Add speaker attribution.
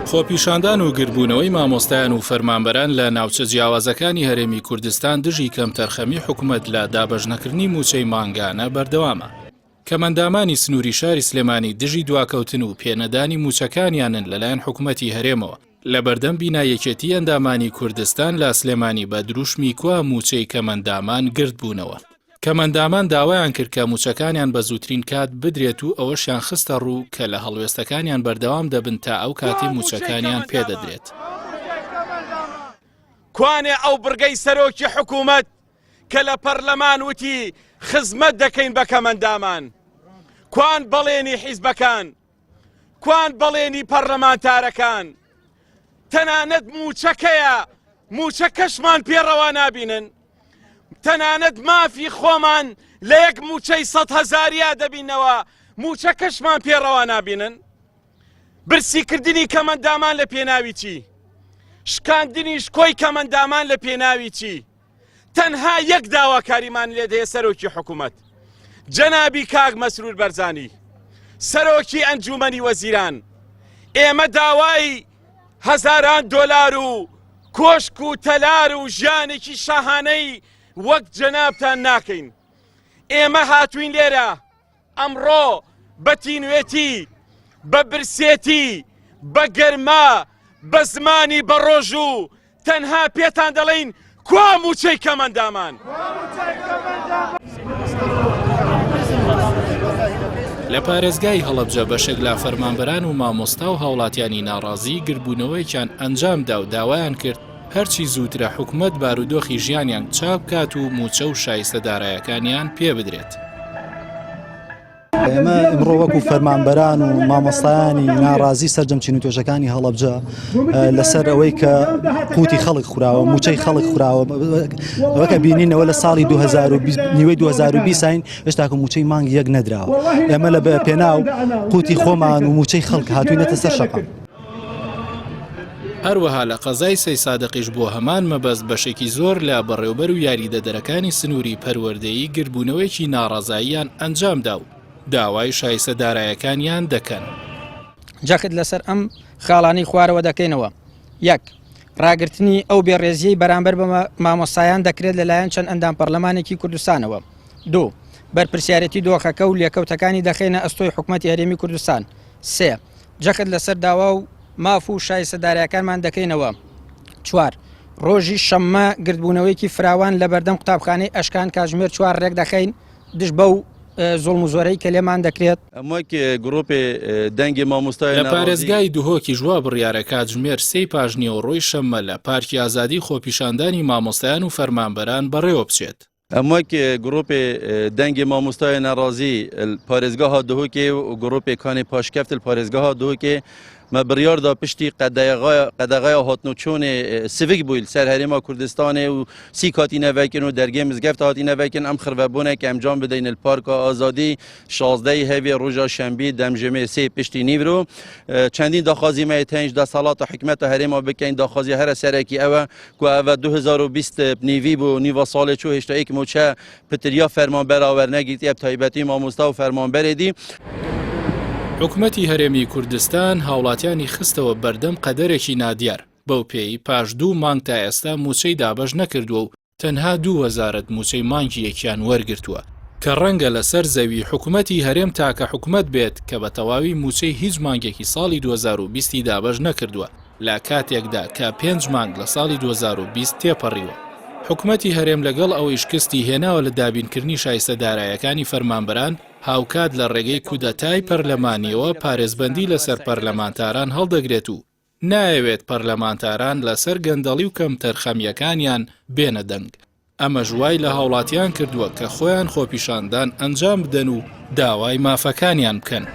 Speaker 1: خۆپیشاندان و گردبوونەوەی مامۆستایان و فەرمانبەران لە ناوچە جیاوازەکانی هەرێمی کوردستان دژی کەمتەرخەمی حکومەت لە دابەشنەکردنی مووچەی مانگانە بەردەوامە. کەمئەندامانی سنووری شاری سلێمانی دژی دواکەوتن و پێنەدانی مووچەکانیانن لەلایەن حکومەتی هەرێمەوە، لەبەردەم بینای یەکێتی ئەندامانی کوردستان لە سلێمانی بە دروشمی کوا مووچەی کەمئەندامان گردبوونەوە. کەمئەندامان داوایان کرد کە مووچەکانیان بە زووترین کات بدرێت و ئەوەشیان خستەڕوو کە لە هەڵوێستەکانیان بەردەوام دەبن تا ئەو کاتەی مووچەکانیان پێدەدرێت.
Speaker 2: کوانێ ئەو بڕگەی سەرۆکی حکوومەت کە لە پەرلەمان وتی خزمەت دەکەین بە کەمەندامان؟ کوان بەڵێنی حیزبەکان؟ کوان بەڵێنی پەرلەمانتارەکان؟ تەنانەت مووچەکەیە مووچەکەشمان پێ ڕەوا نابینن؟ تەنانەت مافی خۆمان لە یەک مووچەی سەد هەزاریا دەبینەوە مووچەکەشمان پێ ڕەوا نابینن؟ برسیکردنی کەمەندامان لە پێناوی چی؟ شکاندنی شکۆی کەمەندامان لە پێناوی چی؟ تەنها یەک داواکاریمان لێ دەیە سەرۆکی حکوومەت جەنابی کاک مەسرور بەرزانی سەرۆکی ئەنجومەنی وەزیران ئێمە داوای هەزاران دۆلار و کۆشک و تەلار و ژیانێکی شاهانەی وەک جەنابتان ناکەین ئێمە هاتوین لێرە ئەمڕۆ بە تینوێتی، بە برسێتی، بە گەرما، بە زمانی بەڕۆژوو تەنها پێتان دەڵێین کوا مووچەی کەمئەندامان؟
Speaker 1: لە پارێزگای هەڵەبجە بەشێک لە فەرمانبەران و مامۆستا و هاوڵاتیانی ناڕازی گردبوونەوەیەکیان ئەنجامدا و داوایان کرد هەرچی زووترە حکومەت بارودۆخی ژیانیان چاک بکات و مووچە و شایستە دارایەکانیان پێ بدرێت.
Speaker 3: ئێمە ئمڕۆ وەکو فەرمانبەران و مامۆستایانی ناڕازی سەرجەم چین و توێژەکانی هەڵەبجە لەسەر ئەوەی کە قوتی خەڵک خوراوە موچەی خەڵک خوراوە وەکە بینینەوە لە ساڵی 2020 نیوەی 2020 هێشتاکە موچەی مانگ یەک نەدراوە ئێمە لە پێناو قوتی خۆمان و موچەی خەڵک هاتوینەتە سەر شەقام.
Speaker 1: هەروەها لە قەزای سەیسادقیش بۆ هەمان مەبەست بەشێکی زۆر لە بەڕێوبەر و یاریدەدەرەکانی سنووری پەروەردەیی گردبوونەوەیەکی ناڕەزاییان ئەنجامدا و داوای شایستە دارایەکانیان دەکەن.
Speaker 4: جەخت لەسەر ئەم خاڵانەی خوارەوە دەکەینەوە، یەک. ڕاگرتنی ئەو بێڕێزییەی بەرامبەر بە مامۆستایان دەکرێت لەلایەن چەند ئەندام پەڕلەمانێکی کوردستانەوە. دوو. بەرپرسیارێتی دۆخەکە و لێکەوتەکانی دەخەینە ئەستۆی حکومەتی هەرێمی کوردستان. سێ. جەخت لەسەر داوا و ماف و شایستە دارایەکانمان دەکەینەوە. چوار. ڕۆژی شەممە گردبوونەوەیەکی فراوان لە بەردەم قوتابخانەی ئەشکان کاتژمێر چوار ڕێکدەخەین دژ بەو زوڵم و زۆرەی کە لێمان دەکرێت.
Speaker 5: ئەم وەک گڕوپێ دەنگی مامۆستای
Speaker 1: لە
Speaker 5: ناڕازی.
Speaker 1: پارێزگای دهۆکیش وا بڕیارە کاتژمێر سێی پاشنیوەڕۆی شەممە لە پارکی ئازادی خۆپیشاندانی مامۆستایان و فەرمانبەران بەڕێوەبچێت.
Speaker 5: ئەم وەک گڕوپێ دەنگی مامۆستای ناڕازی پارێزگاها دهۆکێ و گڕوپێ کانی پاشکەفت پارێزگاها دهۆکێ مە بڕیار دا پشتی قەدەغەیا هاتن و چۆنێ سڤک بوویل سەر هەرێما کوردستانێ و سیک هاتینە ڤەکن و دەرگێ مزگەفت هاتینە ڤەکن ئەم خرڤەبوونێک ئەمجام بدەین پارکا ئازادی شازدەی هەوێ ڕۆژا شەنبی دەمژمێ سێ پشتی نیڤرۆ چەندین داخوازی مە تەنج دەسەڵات حکومەت هەرێما بکەین داخوازی هەرە سەرەکی ئەوە کو ئەڤ 2020 نیڤی بوو نیڤا ساڵێ چوو هێشتا ئێک موچە پتریا فەرمانبەرا وەرنەگرتیە تایبەتی مامۆستا و فەرمانبەرێ دی.
Speaker 1: حکومەتی هەرێمی کوردستان هاوڵاتیانی خستەوە بەردەم قەدەرێکی نادیار، بەو پێیەی پاش دوو مانگ تا ئێستا موچەی دابەش نەکردووە و تەنها دوو وەزارەت موچەی مانگی یەکیان وەرگرتووە، کە ڕەنگە لەسەر زەوی حکومەتی هەرێم تاکە حکومەت بێت کە بە تەواوی موچەی هیچ مانگێکی ساڵی 2020 ی دابەش نەکردووە. لە کاتێکدا کە پێنج مانگ لە ساڵی 2020 تێپەڕیوە. حکومەتی هەرێم لەگەڵ ئەوەی شکستی هێناوە لە دابینکردنی شایستە دارایەکانی فەرمانبەران، هاوکات لە ڕێگەی کودەتای پەرلەمانییەوە پارێزبەندی لەسەر پەرلەمانتاران هەڵدەگرێت و نایەوێت پەرلەمانتاران لەسەر گەندەڵی و کەمتەرخەمییەکانیان بێنە دەنگ. ئەمەش وای لە هاوڵاتیان کردووە کە خۆیان خۆپیشاندان ئەنجام بدەن و داوای مافەکانیان بکەن.